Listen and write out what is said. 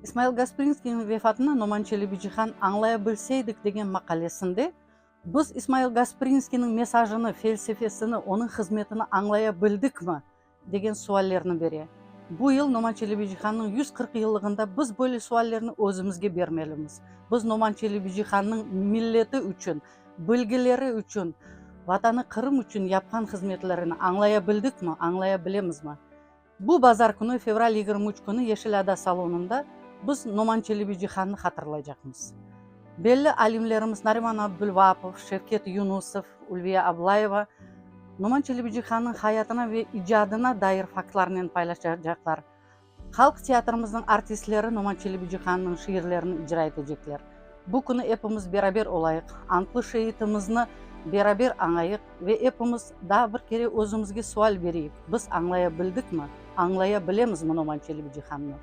İsmail Gasprinskiyniñ vefatını Noman Çelebicihan Añlaya bilseydik degen maqalesinde Biz İsmail Gasprinskiyniñ mesajını, felsefesini, onıñ hızmetini añlaya bildikmi? degen suallerni bere. Bu yıl Noman Çelebicihannıñ 140 yıllığında biz böyle suallerni özümizge bermelimiz. Biz Noman Çelebicihannıñ milleti içün, bilgileri içün, Vatanı Qırım içün yapqan hızmetlerini añlaya bildikmi, añlaya bilemizmi? Bu bazar künü, fevral 23 künü Yeşil ada salonında biz Noman Çelebicihannı hatırlaycaqmız. Belli alimlerimiz Nariman Abdulvaapov, Şevket Yunusov, Ülviye Ablayeva Noman Çelebicihannıñ hayatına ve icadına dair faktlarnen paylaşacaqlar. Halq teatrimizniñ artistleri Noman Çelebicihannıñ şiirlerini icra etecekler. Bu künü epimiz beraber olayıq, antlı şeitimizni beraber añayıq ve epimiz daa bir kere özümizge sual bereyik, biz añlaya bildikmi, añlaya bilemizmi Noman Çelebicihannı?